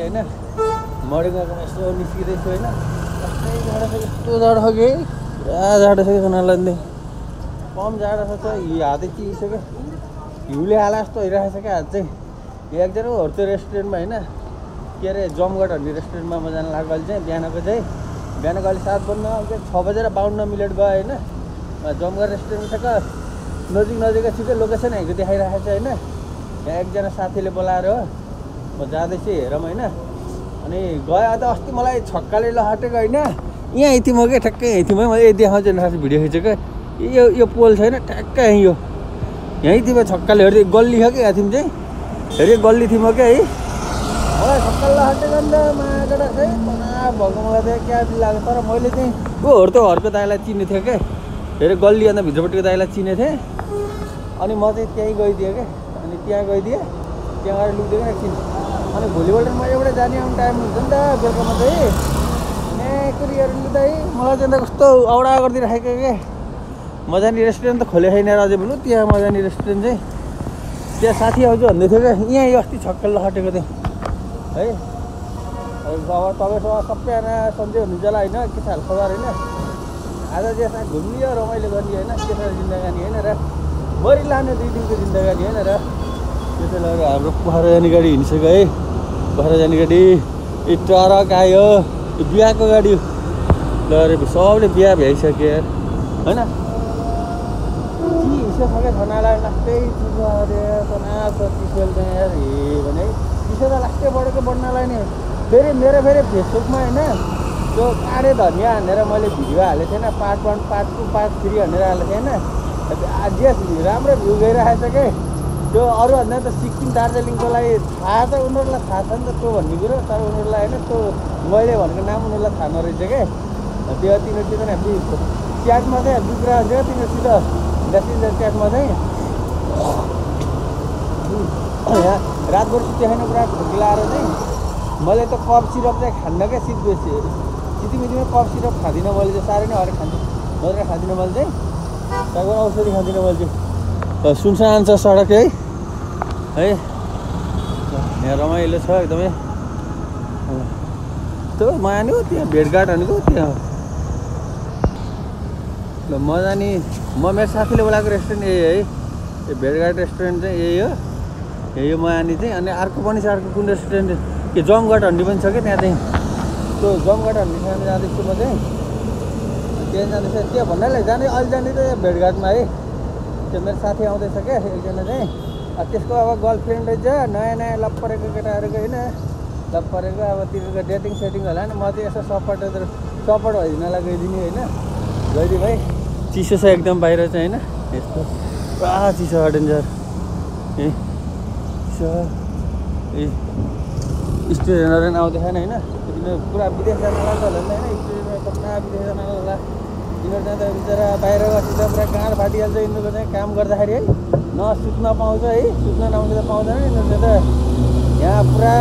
होइन मडगाउँमा यसो निस्किँदैछु होइन कस्तै जाडो छ यस्तो जाडो छ कि पुरा जाडो छ कि खनालाई कम जाडो छ त हातै चिसक्यो हिउँले आला जस्तो भइरहेको छ क्या हात चाहिँ एकजना हर्छु रेस्टुरेन्टमा होइन के अरे जमघट भन्ने रेस्टुरेन्टमा म जान लाग्यो अहिले चाहिँ बिहानको अहिले 7 बज्न 6:52 गयो होइन जमघट रेस्टुरेन्ट छ नजिक छिटो लोकेसन हेरेको देखाइरहेको छ होइन यहाँ एकजना साथीले बोलाएर हो म जाँदैछु हेरौँ होइन अनि गयो त अस्ति मलाई छक्काले लहाटेको होइन यहाँ यति म क्या ठ्याक्कै यति मैले देखाउँछु नि भिडियो खिचेको यो पोल छैन ठ्याक्कै यहीँ तिमी छक्काले हेर्दै गल्ली छ कि यहाँ तिमी चाहिँ हेरेँ गल्ली थियौ क्या है मलाई छक्का लहाटेको अन्त मागेर चाहिँ पना भएको मलाई चाहिँ क्या लाग्यो तर मैले चाहिँ हर्को दाइलाई चिनेको थिएँ क्या हेरेँ गल्ली अन्त भित्रपट्टिको दाइलाई चिनेको थिएँ अनि म चाहिँ त्यहीँ गइदिएँ क्या अनि त्यहाँ गइदिएँ त्यहाँ गएर लुक्दिएँ क्या एकछिन अनि भोलिपल्ट म एउटै जाने आउने टाइम हुन्छ नि त बेलुकामा चाहिँ कुरीहरू लु दाइ मलाई चाहिँ कस्तो औडा गरिदिइराखेको क्या मजानी रेस्टुरेन्ट त खोले छैन अझै भन्नु त्यहाँ मजानी रेस्टुरेन्ट चाहिँ त्यहाँ साथी आउँछ भन्दै थियो क्या यहाँ यो अस्ति छक्कल लहटेको थियो है अब तपाईँसँग सबैजना सन्चै हुनुहुन्छ होला होइन के छ खबर होइन आज चाहिँ यसमा घुम्ने रमाइलो गर्ने होइन के छ जिन्दगानी होइन र बढी लाने 2 दिनको जिन्दगानी होइन र त्यसो लगेर हाम्रो पोखरा जाने गाडी हिँडिसक्यो है पोखरा जाने गाडी यो ट्रक आयो यो बिहाको गाडी लगेर सबले बिहा भ्याइसक्यो यार होइन चिसो छ क्या खानालाई लास्टै चिसो अरे तना छ चिसोले चाहिँ यार हे भने चिसो त लास्टै बढ्नलाई नि फेरि फेसबुकमा होइन त्यो काँडे धनियाँ हानेर मैले भिडियो हालेको थिएन पार्ट 1 पार्ट 2 पार्ट 3 हानेर हालेको थिएन आज राम्रो भ्यू गइरहेको छ क्या त्यो अरूभन्दा त सिक्किम दार्जिलिङको लागि थाहा छ उनीहरूलाई थाहा छ नि त त्यो भन्ने कुरो तर उनीहरूलाई होइन त्यो मैले भनेको नाम उनीहरूलाई थाहा नरहेछ क्या त्यो तिनीहरूसित च्याटमा चाहिँ बिग्रा हुन्छ क्या तिनीहरूसित मेसेन्जर च्याटमा चाहिँ यहाँ रातभर सुत्यो छैन पुरा खोकी लाएर चाहिँ मैले त कफ सिरप चाहिँ खान्न क्या सिधीमिधीमा कफ सिरप खाँदिनँ मैले चाहिँ साह्रै नै हरेक खान्छु मजाले खाँदिनँ मैले चाहिँ तपाईँको औषधि खाँदिनँ मैले चाहिँ सुनसान छ सडक है यहाँ रमाइलो छ एकदमै त्यो माया नि हो त्यहाँ भेटघाट भनेको त्यहाँ ल म जाने मेरो साथीले बोलाएको रेस्टुरेन्ट यही है यो भेटघाट रेस्टुरेन्ट चाहिँ यही हो यो मायानी चाहिँ अनि अर्को पनि छ अर्को कुन रेस्टुरेन्ट के जमघट हन्डी पनि छ क्या त्यहाँ चाहिँ त्यो जमघट हन्डीसँग जाँदैछु म चाहिँ त्यहाँ जाँदैछ त्यहाँ भन्नाले अहिले जाने त भेटघाटमा है त्यो मेरो साथी आउँदैछ क्या एकजना चाहिँ त्यसको अब गर्लफ्रेन्ड रहेछ नयाँ लभ परेको केटाहरूको होइन लभ परेको अब तिनीहरूको डेटिङ सेटिङ होला नि म चाहिँ यसो सपोर्ट भइदिनलाई गइदिने होइन गइदिउँ भाइ चिसो छ एकदम बाहिर चाहिँ होइन यस्तो पुरा चिसो डेन्जर ए चिसो स्टुडेन्टहरू पनि आउँदैछ होइन तिनीहरू पुरा विदेश जानलाई त होला नि होइन स्टुडेन्टहरू पुरा विदेश जानलाई होला तिनीहरू चाहिँ त बिचरा बाहिर बसेर पुरा गाँड फाटिहाल्छ यिनीहरूको चाहिँ काम गर्दाखेरि है न सुत्न पाउँछ है सुत्न नआउँछ त पाउँदैन यिनीहरू चाहिँ त यहाँ पुरा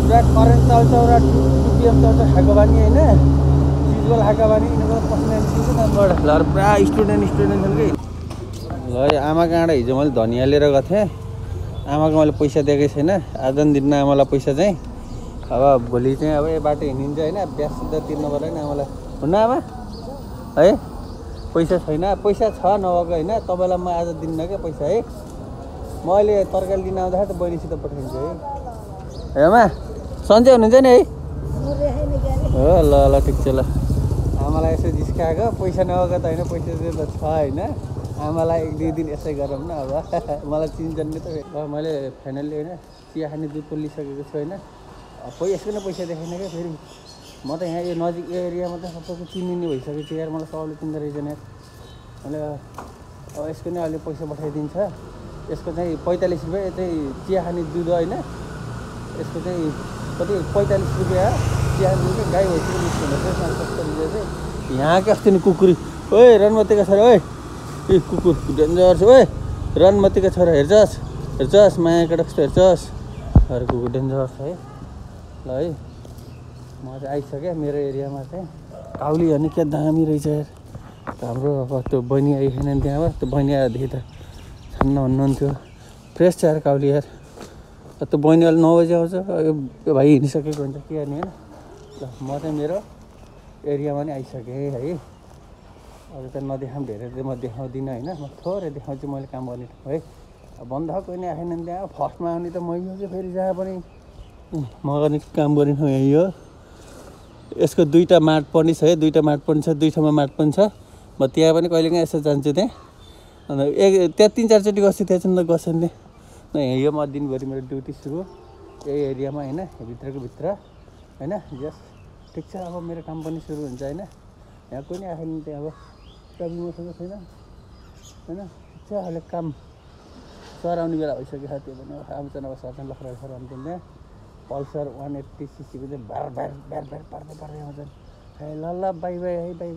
करेन्ट चल्छ र टुपिएम चल्छ खाएको बानी होइन सिजबल खाएको बानी यिनीहरूको पसिना निस्किन्छ त्यहाँबाट ल पुरा स्टुडेन्ट छन् कि ल आमा काँडा हिजो मैले धनियाँ लिएर गएको थिएँ आमाको मैले पैसा दिएकै छैन आज पनि दिन्न आमालाई पैसा चाहिँ अब भोलि चाहिँ अब यो बाटो हिँडिन्छ होइन ब्याज सुधा तिर्नु पऱ्यो नि आमालाई हुन्न आमा है पैसा छैन पैसा छ नभएको होइन तपाईँलाई म आज दिन्न क्या पैसा है म अहिले तरकारी दिन आउँदाखेरि त बहिनीसित पठाइदिन्छु है आमा सन्चै हुनुहुन्छ नि है हो ल ठिक छ ल आमालाई यसो जिस्काएको पैसा नभएको त होइन पैसा चाहिँ त छ होइन आमालाई 1-2 दिन यसै गरौँ न अब मलाई चिन्छन् नि त मैले फाइनल्ली होइन चिया खाने दुध पोलिसकेको छु होइन यसको नै पैसा देखाइन क्या फेरि म त यहाँ यो नजिक एरियामा त सबैको चिनिने भइसकेको छु यार मलाई सबैले चिन्दो रहेछ यार मैले अब यसको नै अहिले पैसा पठाइदिन्छ यसको चाहिँ 45 रुपियाँ चाहिँ चिया खाने दुध होइन यसको चाहिँ कति 45 रुपियाँ चिया खाने दुध गाई भइसक्यो निस्किँदो चाहिँ 70 रुपियाँ चाहिँ यहाँ के अस्ति नि कुकुरी ओए रनमतीका छोरा ओए ए कुकुर डेन्जर छ ओए रनमतीका छोरा हेर्छस् मायाको कस्तो हेर्छस् अरे कुकुर डेन्जर छ है ल है म चाहिँ आइसक्यो मेरो एरियामा चाहिँ काउली भने क्या दामी रहेछ यार हाम्रो अब त्यो बहिनी आइखेन त्यहाँबाट त्यो बहिनी आएदेखि त छान्न भन्नुहुन्थ्यो फ्रेस छ यार काउली यार त्यो बहिनी अहिले 9 बजी आउँछ, यो भाइ हिँडिसकेको हुन्छ के गर्ने होइन। ल म चाहिँ मेरो एरियामा नि आइसकेँ है। अरू त नदेखाऊँ, धेरै त म देखाउँदिनँ होइन, म थोरै देखाउँछु मैले काम गर्ने ठाउँ है। बन्द कोही नै आएन नि त्यहाँ फर्स्टमा आउने त मै हो कि फेरि जहाँ पनि म गर्ने काम गर्ने ठाउँ यही हो। यसको 2टा माट पनि छ है, 2टा माट पनि छ, 2 ठाउँमा माट पनि छ। म त्यहाँ पनि कहिलेकाहीँ यसो जान्छु त्यहाँ, अन्त त्यहाँ 3-4 चोटि गएको त्यहाँ चाहिँ गएको नि त्यहाँ। यो म दिनभरि मेरो ड्युटी सुरु यही एरियामा होइन, भित्रको भित्र होइन। यस ठिक छ, अब मेरो काम पनि सुरु हुन्छ होइन। यहाँ कोही नै आएन त्यहाँ, अब ट्राफिक मसँग छैन होइन। ठिक छ, अहिले काम सर आउने बेला भइसक्यो त्यो पनि आउँछ नभए सर चाहिँ लखरा सर आउँछ त्यहाँ। पल्सर 180cc को चाहिँ भ्यार भ्यार भ्यार भ्यार पार्दै आउँछन्। ल ल बाई बाई है, बाई बाई।